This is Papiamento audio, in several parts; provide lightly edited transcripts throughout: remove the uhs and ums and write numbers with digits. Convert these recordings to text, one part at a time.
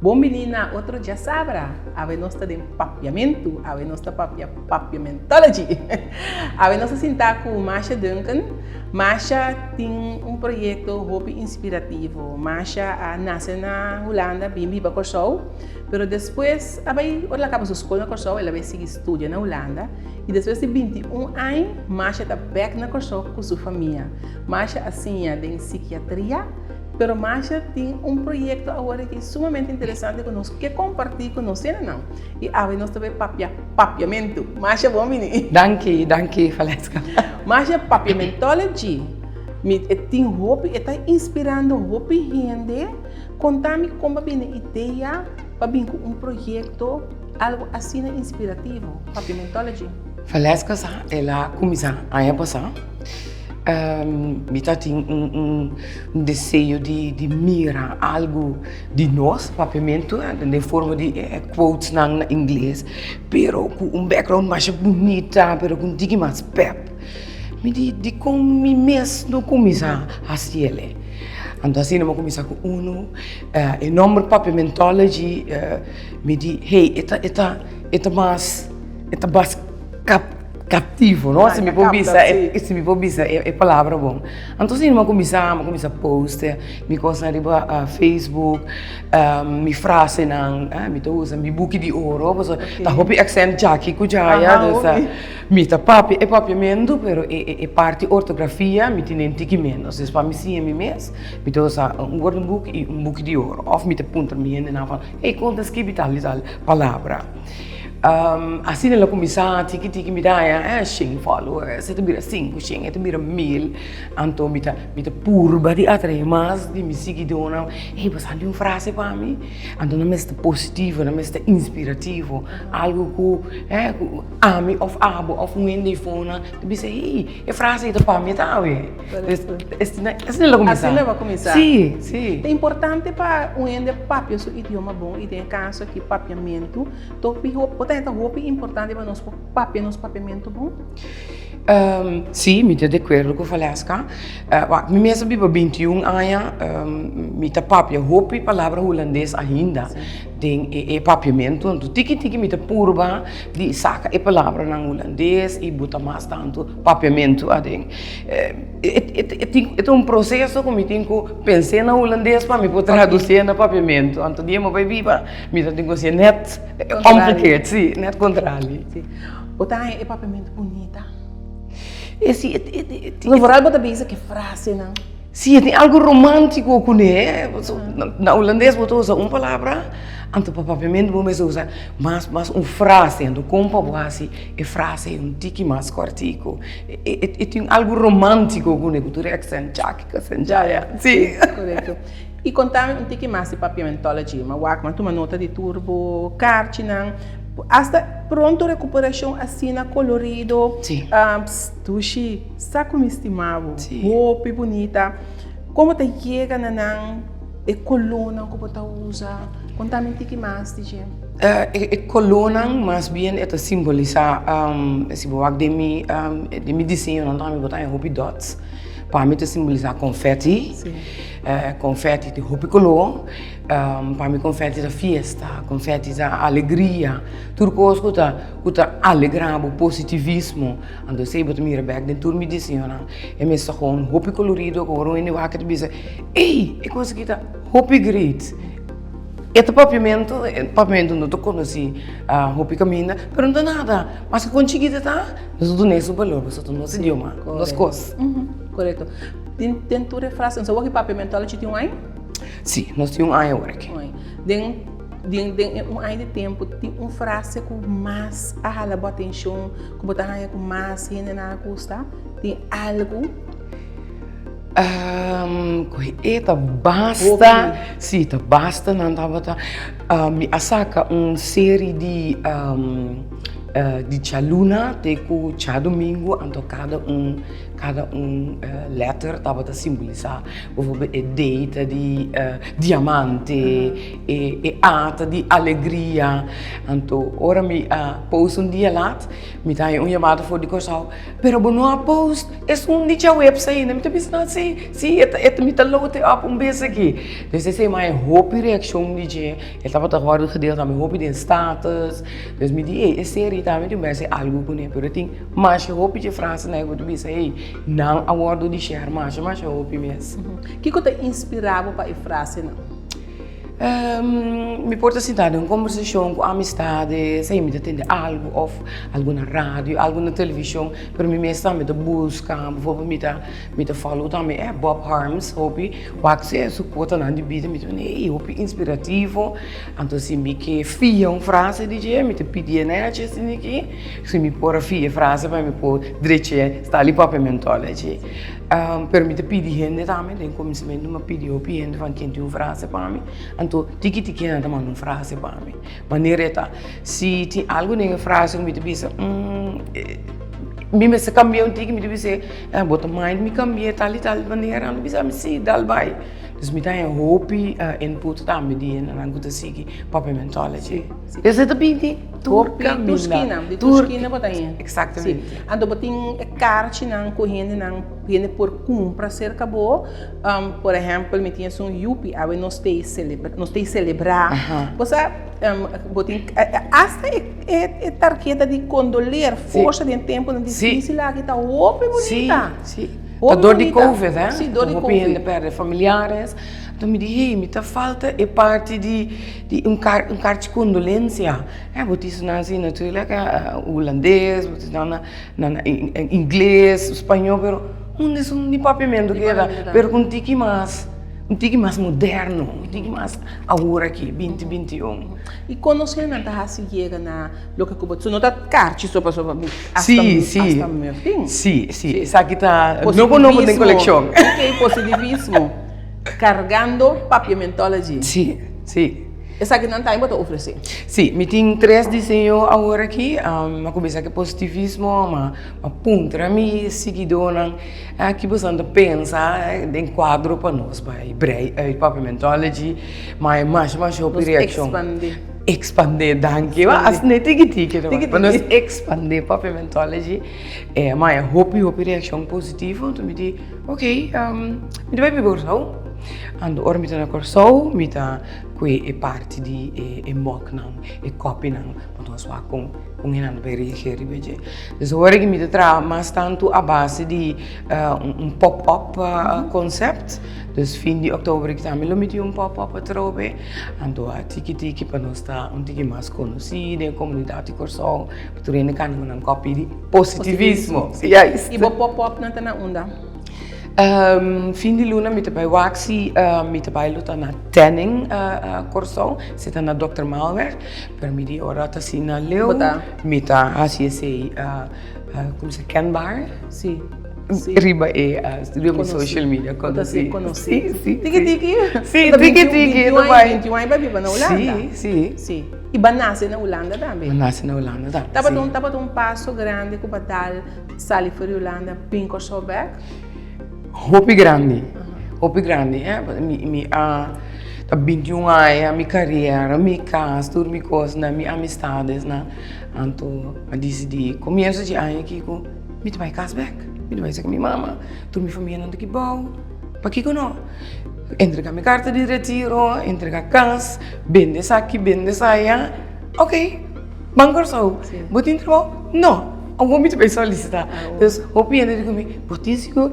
Bon bini na otro djasabra. Awe nos ta den papiamentu. Awe nos ta papia papiamentology. Awe nos ta sinta ku Masha Duncan. Masha tin un proyekto hopi inspirativo. Masha a nase na Hulanda, bin biba Kòrsou, pero despues a bai, ora el a kaba su skol na Kòrsou, el a bai sigui studia na Hulanda. I despues di bintiun aña, Masha ta bèk na Kòrsou ku su famia. Masha a siña den sikiatria, pero Masha tin un proyekto awor aki sumamente interesante ku nos ke kompartí ku nos hendenan. I awe nos ta bai papia papiamentu. Masha bon bini. Danki, danki Valeska. Masha, papiamentology, mi e tin hopi, e ta inspirando hopi hende. Konta mi kon bo a bini idea pa bin ku un proyekto Algo asina inspirativo, Papiamentology. Valeska sa el a kuminsá aña pasá. Mi ta tin un deseo di mira algu di nos papiamentu den forma di quotesnan na ingles, pero ku un background masha bunita, pero ku un tiki mas pèp. Mi di, dikon mi mes no kuminsá hasi el? Anto asina mi a kuminsá ku unu, e nòmber Papiamentology. Mi di, hey, e ta, e ta, e ta mas, e ta mas cap, captivo, no? Si mi por bisa, si mi por bisa e palabra bon. Anto si mi a cuminsa, mi a cuminsa post mi cosnan riba Facebook, mi frasenan, mi ta usa mi buki di oro, pasobra ta hopi accent djaki cu djaya, dus mi ta papia e papiamentu, pero e e parti ortografia mi tene un tiki menos, dus pa mi siña mi mes, mi ta usa un woordenboek y un buki di oro, of mi ta puntra mi hendenan van. E kon ta skibi tal i tal palabra. Asina el a kuminsá tiki tiki mi ta haña shen followers, e ta bira sinku shen, e ta bira mil. Anto mi ta mi ta purba di atraé mas di mi siguidónan, hey bo sa di un frase pa mi? Anto nan mester ta positivo, nan mester ta inspirativo, algu ku ku ami òf abo òf un hende eifonan ta bisa hey e frase ei ta pa mi tambe. Asina el a kuminsá. Asina el a kuminsá. Sí, sí. Ta importante pa un hende papia su idioma bon i den e kaso aki papiamentu. Bo ta heta hopi importante pa nos por papia nos papiamentu bon? Sí, mi ta di akuerdo ku Valeska. Wak, mi mes a biba bintiun aña, mi ta papia hopi palabra hulandes ainda den e papiamentu. Anto tiki tiki mi ta purba di saka e palabranan hulandes i buta mas tantu papiamentu aden. E ta un proseso ku mi tin ku pens'é na hulandes pa mi por tradusié na papiamentu. Anto dia mi bai biba mi ta tin ku hasié nèt omgekeerd, si, nèt kontrali. Si. Bo ta haña e papiamentu bunita? E si, e tin. Vooral bo ta bisa ku e frasenan. Si, e tin algu romántiko kuné. Na hulandes bo ta usa un palabra, anto pa papiamentu bo mester usa mas mas un frase. Anto kon pa bo hasi e frase un tiki mas kòrtiku? E tin algu romántico ku ku tur e accent djaki ku accent djaya. Si. Korekto. I konta mi un tiki mas di Papiamentology. Mi a wak, mi a tuma nota di tur bo karchinan. Asta pronto rekuperashon asina kolorido. Si. Dushi, sa ku mi stima bo. Si. Hopi bunita. Kon bo ta yega na nan? E kolónan ku bo ta usa, konta mi un tiki mas di dje. E kolónan mas bien e ta simbolisá, si bo wak den mi den mi diseñonan tambe bo ta haña hopi dots. Pa mi ta simbolisá konfèti, konfèti tin hopi koló, pa mi konfèti ta fiesta, konfèti ta alegria, tur kos ku ta ku ta alegrá bo, positivismo. Anto esei bo ta mira bèk den tur mi diseñonan, e mester ta hopi kolorido ku ora un hende wak e ta bisa. Ey, e kos aki ta hopi great. E ta papiamentu, e papiamentu no ta konosí hopi kaminda, pero no ta nada. Maske kon chikito e ta, nos ta dun'é su balor pasobra ta nos idioma, nos kos. Korekto. Den den tur e frase, nos a wak di papiamentu alochi tin un aña? Sí, nos tin un aña awor aki. Un aña. Den den den e un aña di tempu tin un frase ku mas a hala bo atenshon, ku bo ta haña ku mas hendenan a gusta? Tin algu? E ta basta, si ta basta nan tabata, mi a saka un seri di. Di djaluna te ku djadumingu anto kada un kada un lèter tabata simbolisá bijvoorbeeld e D ta di diamante, e A ta di alegria. Anto ora mi a post un dia lat mi ta haña un yamada for di Kòrsou, pero bo no a post esun di djaweps ainda. Mi ta bisa nan si, si e mi ta load e up un bes aki. Dus esei mi a haña hopi reakshon di dje. E tabata wòrdu gedeeld tambe hopi den status. Dus mi di, ey, e serie tambe tin bes algu kuné, pero tin masha hopi dje frasenan ku ta bisa, ey, nan a wòrdu di share masha masha hopi mes. Kiko ta inspirá bo pa e frasenan? Mi por ta sintá den un kombersashon ku amistades, ey, mi ta tende algu òf algu na radio, algu na televishon, pero mi mes tambe ta buska, bivoorbeeld mi ta mi ta follow tambe e Bob Harms hopi, wak su kotanan di bida, mi ta mira, ey, hopi inspirativo. Anto si mi ke fia un frase di dje, mi ta pidi e nechi asin aki, si mi por a fia e frase pa mi por drecha sta li papiamentology. Pero mi ta pidi hende tambe, den kuminsamentu mi a pidi hopi hende van ken tin un frase pa mi, anto tiki tiki nan ta manda un frase pa mi. Manera e ta, si tin algu den e frase ku mi ta bisa, mi mester kambia un tiki, mi ta bisa, bo ta mind mi kambia tal i tal manera? Nan ta bisa mi, si, dal bai. Dus mi ta haña hopi input tambe di hendenan ku ta sigui Papiamentology. Esei ta bin di tur kaminda. Tur skina, di tur skina bo ta haña. Eksaktamente. Si. Anto bo tin e karchinan ku hendenan, hende por kumpra serka bo. Por ehèmpel mi tin esun yupi awe nos ta selebra, nos ta selebrá. Bo sa bo tin asta e tarheta di kondoler forsa den tempunan difisil aki ta hopi bunita. Si, si. Ta dor di covid hè? Si, dor di covid. Hopi hende perde familiares. Anto mi di, hey, mi ta falta e parti di di un kar un karchi kondolensia. Eh, bo tin esnan si natuurlijk hulandes, bo tin esnan na na ingles, spañó, pero unda esun di papiamentu keda? Pero ku un tiki mas, un tiki mas moderno, un tiki mas awor aki, binti 21. I kon nos hendenan ta hasi yega na Loke ku bo no ta karchi so pasobra mi hasta Sí, sí. hasta mi fin. Sí, sí. Esaki ta nobo nobo den kolekshon. Ok, positivismo. Kargando Papiamentology. Sí, sí. Esakinan tambe bo ta ofresé? Sí, mi tin tres diseño awor aki. Mi a kuminsá ku positivismo, mi a puntra mi siguidónan ki boso ta pensa den kuadro pa nos bai brei uit Papiamentology. Ma e masha masha hopi reakshon. Nos ekspandé. Ekspandé, danki. Wa asina tiki tiki no. Pa nos ekspandé Papiamentology. E ma e hopi hopi reakshon positivo. Anto mi di, ok, mi ta bai biba Kòrsou. Anto ora mi ta na Kòrsou mi ta kue e parti di e mòknan, e kòpinan, pa nos wak kon kon hende ta bai reageer riba dje. Dus awor aki mi ta traha mas tantu a base di un pop-up concept. Dus fin di òktober aki tambe lo mi tin un pop-up atrobe. Anto a tiki tiki pa nos ta un tiki mas konosí den e komunidat di Kòrsou, pa tur hende kanda ku nan kòpi di positivismo. Juist. I bo pop-upnan ta na unda? Fin di luna mi ta bai wak si mi ta bai lo ta na Tenning Kòrsou, si ta na Dòkter Maalweg, pero mi di ora ta asina leu mi ta hasi esei komo se kenbaar. Si. Riba e riba mi social media konosí. Si, si. Tiki tiki. Si, tiki tiki. 21 aña bai biba na Hulanda. Si, si. Si. I bo a nase na Hulanda tambe. Bo a nase na Hulanda tambe. Tabata un tabata un paso grandi ku bo a dal sali for di Hulanda bin Kòrsou bèk? Hopi grandi. Hopi grandi eh. Mi mi a ta 21 aña mi karera, mi kas, tur mi kosnan, mi amistadesnan. Anto a disidí komienso di aña aki ku. Mi ta bai kas bek, mi ta bai saka mi mama, tur mi famianan ta kibou. Pakiko no? Entrega mi karta di retiro, entrega kas, bende esaki, bende esaya. Ok, ban Kòrsou. Bo tin trabou? No. Awor mi ta bai solisitá. Dus hopi hende di ku mi, bo tin sigur?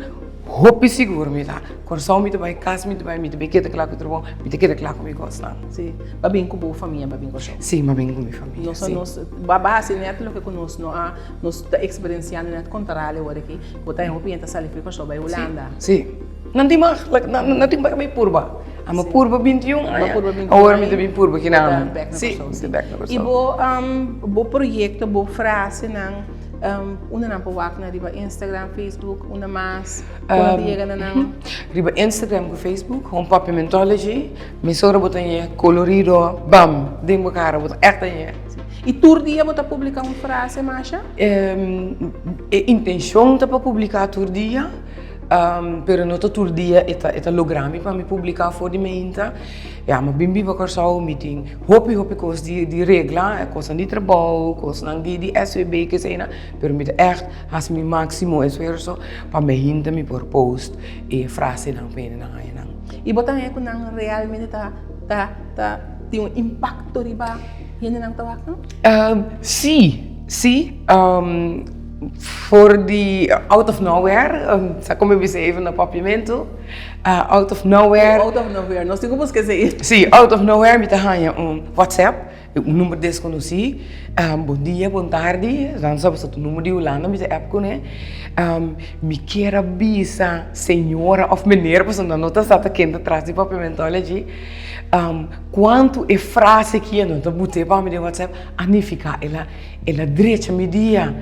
Hopi sigur mi ta. Kòrsou mi ta bai, kas mi ta bai, mi ta bai keda kla ku trabou, mi ta keda kla ku mi kosnan. Sí. Bo a bin ku bo famia pa bin Kòrsou? Sí, mi a bin ku mi famia, sí. Nos, bo a hasi nèt loke ku nos no a. Nos ta eksperensiando net kontrario awor aki, ku ta hopi hende ta sali for Kòrsou bai Hulanda. Sí, nan tin mag, nan tin bai purba. Amo purba 21 aña, awor mi ta bin purba kinan. Sí, mi ta bek na Kòrsou. I bo, bo proyekto, bo frasenan. Unda nan por wak nan riba Instagram, Facebook, unda mas? Kon nan ta yega na nan? Riba Instagram ku Facebook, hon Papiamentology. Mesora bo ta ñe kolorido, bam, den bo kara, bo ta ègt ta ñe. I tur dia bo ta publiká un frase, Masha? E intenshon ta pa publiká tur dia, pero no ta tur dia e ta e ta logra mi pa mi publiká for di meinta. Ya, mi a bin biba Kòrsou, mi tin hopi hopi kos di di regla, kosnan di trabou, kosnan di di SVB, keseinan, pero mi ta ègt hasi mi máksimo esfuerso pa mi hinta mi por post e frasenan pa hende nan haña nan. I bo ta haña ku nan realmente ta ta ta tin un impakto riba hendenan ku ta wak nan? Sí, sí. For di out of nowhere, sa kon mi bisa even na papiamentu? Out of nowhere. Out of nowhere, nos tin ku buska esei. Sí, out of nowhere mi ta haña un WhatsApp, un number deskonosí, bon dia, bon tardi, nan sa pasobra ta un number di Hulanda mi ta app kuné. Mi kier a bisa señora òf meneer, pasobra nan no ta sa ta ken ta tras di Papiamentology, kuantu e frase aki nan ta but'é pa mi den WhatsApp a nifiká. El a El a drecha mi dia.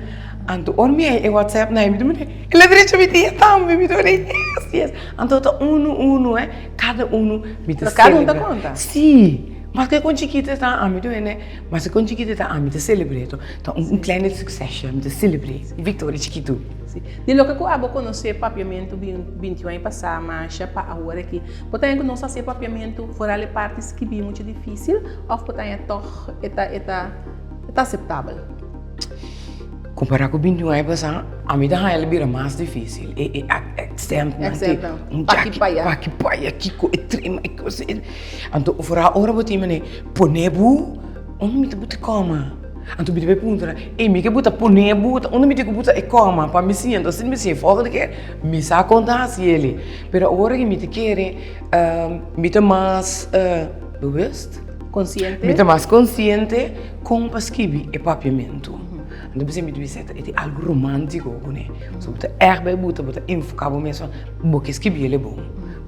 Anto ora mi haña e whatsapp na mi ta mira, el a drecha mi dia tambe. Mi ta mira, yes, yes. Anto ta unu unu eh, kada unu mi ta Pero kada un ta konta? Si. Maske kon chikito e ta, ami ta wende, maske kon chikito e ta, ami ta selebr'é. Ta un kleine suksesje, mi ta selebr'é. Un viktoria chikitu. Si. Di loke ku abo konosé papiamentu binti un aña pasá masha pa awor aki, bo ta haña ku nos hasi e papiamentu foral e parti skibí muchu difísil òf bo ta haña tòg e ta e ta. E ta aseptabel. Kompará ku 21 aña pasá, ami ta haña el bira mas difísil. E e aksèntnan te un Paki paya. Paki paya, kiko e trema, e kos e. Anto foral ora bo tin manera pone bo, unda mi ta buta e kòma? Anto mi ta bai puntra, ey mi ke buta pone bo, ta unda mi tin ku buta e kòma pa mi siña? Anto asina mi siña volgende keer mi sa kon ta hasi el. Pero awor aki mi ta kere mi ta mas bewust. Konsiente. Mi ta mas konsiente kon pa skibi e papiamentu. Anto p'esei mi ta bisa e tin algu romantiko kuné. So bo ta ègt bai buta, bo ta enfoká bo mes bo ke skibi el e bon.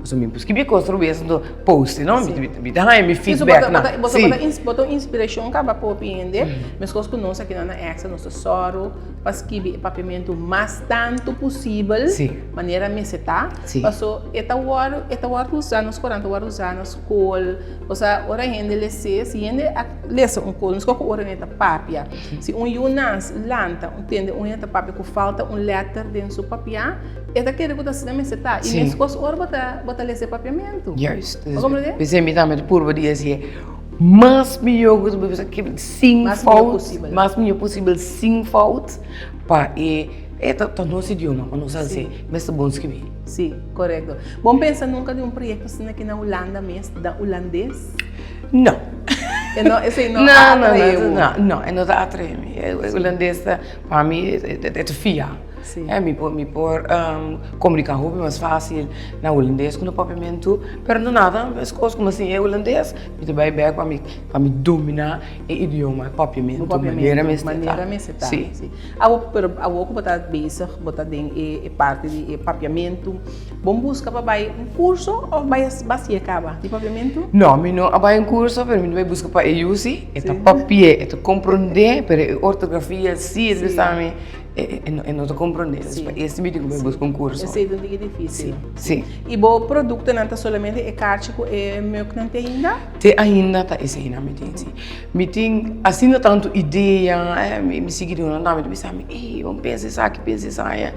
Pasobra mi por skibi e kos robes anto post no, mi ta haña mi feedback nan. Si, bo ta un inspirashon kaba pa hopi hende, meskos ku nos akinan na Extra nos ta sòru pa skibi e papiamentu mas tantu posibel manera mester ta, paso e ta wòrdu e ta wòrdu usá, nos koran ta wòrdu usá na skol. Osea, ora hende les'é, si hende a lesa un kos, meskos ku ora hende ta papia. Si un yu nas, lanta, un tende un hende ta papia ku falta un lèter den su papiá, e ta kere ku ta asina mester ta. I meskos ora bo ta bo ta lesa e papiamentu. Juist. Bo komprendé? P'esei mi tambe ta purba di hasié mas mihó ku bo bisa sin fout, mas mihó posibel sin fout pa e e ta nos idioma, pa nos hasié mester bon skibí. Sí, korekto. Bo pensa nunka di un proyekto asina aki na Hulanda mes, da hulandes? No. E no, esei no a atraé bo? No, no, e no ta atraé mi. E hulandes ta, pa mi, e ta fia. Sí. Mi por, mi por komuniká hopi mas fásil na hulandes ku na papiamentu, pero no nada, meskos ku mi a siña e hulandes, mi ta bai bèk pa mi, pa mi dominá e idioma papiamentu manera mester ta. Manera mester ta. Sí. Awo, pero awo ku bo ta bezig, bo ta den e parti di e papiamentu, Bo buska pa bai un kurso of bai basi'e kaba di papiamentu? No, mi no a bai un kurso, pero mi ta bai buska pa e yu si. E ta papi'e, e ta komprondé, pero e ortografia si e ta bisa mi, e no ta komprondé. Dus pa esti mi tin ku bai buska un kurso. Esei ta un tiki difisil. Si. I bo produktonan ta solamente e karchi ku e meuknan te ainda? Te ainda ta eseinan mi tin, si. Mi tin asina tantu idea, mi siguidónan tambe ta bisa mi, ey, bo pensa esaki, pensa esaya.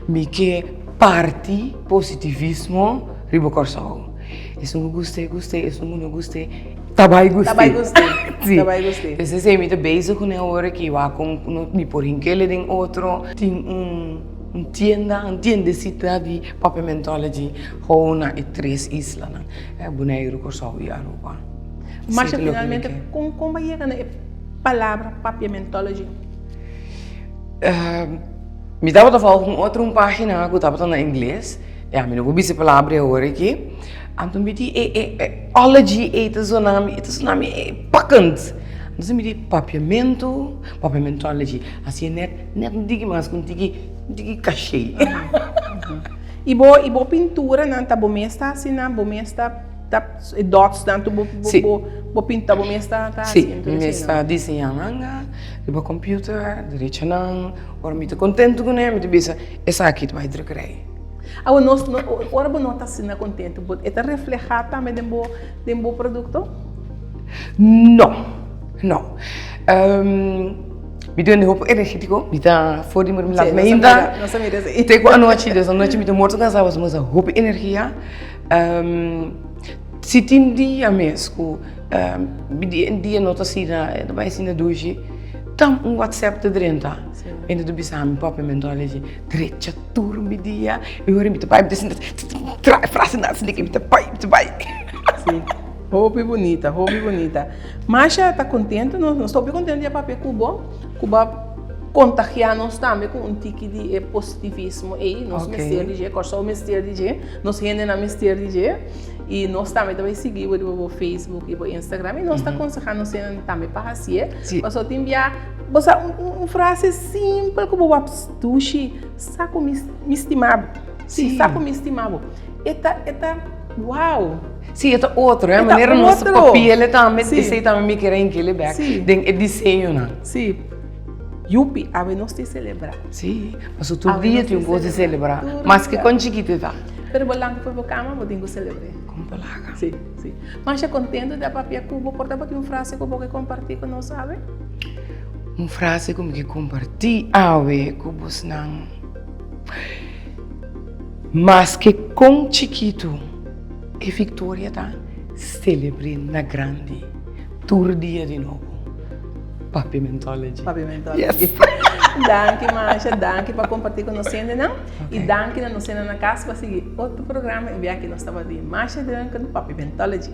Mi ke parti positivismo riba Kòrsou. Esun ku gust'é, gust'é, esun ku no gust'é, ta bai gust'é. Ta bai gust'é, Sí. ta bai gust'é. Pues esei mi ta bezig kuné awor aki, wak kon mi por hink'é den otro. Tin un un tienda, un tiendesita di Papiamentology hou na e tres islanan, Boneiru, Kòrsou i Aruba. Marsha, finalmente kon kon bo a yega na e palabra Papiamentology? Mi tabata volg un otro un pagina ku tabata na ingles, ya mi no por bisa e palabra awor aki, anto mi di e e e ology ei ta zona mi, e ta zona mi pakkend. Entonces mi di papiamentu, papiamentology, asi e net net un tiki mas ku un tiki un tiki kashé. I bo i bo pinturanan ta bo mes ta hasi nan, bo mes ta ta e dots nan tur bo bo bo pinta bo mes ta ta hasi? Si, mi mes ta diseñá nan. riba computer, drecha nan, ora mi ta kontentu kuné mi ta bisa esaki ta bai drukkerij. Awor nos no ora bo no ta asina kontentu bo e ta reflehá tambe den bo den bo produkto? No, no. Mi ta hende hopi energétiko, mi ta for di mi lat mainta te ku anochi, dus anochi mi ta morto kansá pasobra mi sa hopi energia. Si tin dia mes ku mi dia no ta asina, no ta bai asina dushi, ta un whatsapp ta drenta, hende ta bisa mi papiamentology, drecha tur mi dia, i ora mi ta bai mi ta sinta traha e frasenan asina mi ta bai, mi ta bai. Hopi bunita, hopi bunita. Masha ta contento, nos, nos ta hopi contento di a papia cu bo, cu bo a contagia nos tambe cu un tiki di e positivismo ey. Nos okay. mester di dje, Kòrsou mester di dje, nos hendenan mester di dje. I nos tambe ta bay sigui bo riba bo Facebook i bo Instagram i nos ta aconseha nos hendenan tambe pa hacié. Si. Pasobra tin bia, bo sa un, un, un frase simpel cu bo wak dushi, sa cu mi, mi stima bo. Si. Sa cu mi stima bo. E ta, e ta, wow! Sí, e ta otro, eh? Manera nos papiele tambe, sí. Esei tambe mi kier a inkele bek sí. Den e diseñonan. Sí. Yupi, awe nos tin celebra. Sí, paso tur dia tin un cos di celebra, maske con chikito e ta. Pero bo lanta for bo cama, bo tin cu celebre. Con palaga. Sí, sí. Masha contento di a papia cu bo, por ta bo tin un frase cu bo ke comparti cu nos awe? Un frase cu mi ke comparti awe cu bosnan. Maske kon chikitu e viktoria ta, selebr'é na grandi tur dia di nobo. Papiamentology. Papiamentology. Yes. Danki Masha, danki pa kompartí ku nos hendenan. I danki na nos hendenan na kas pa sigui otro programa i bia ki nos tabata di Masha Duncan Papiamentology.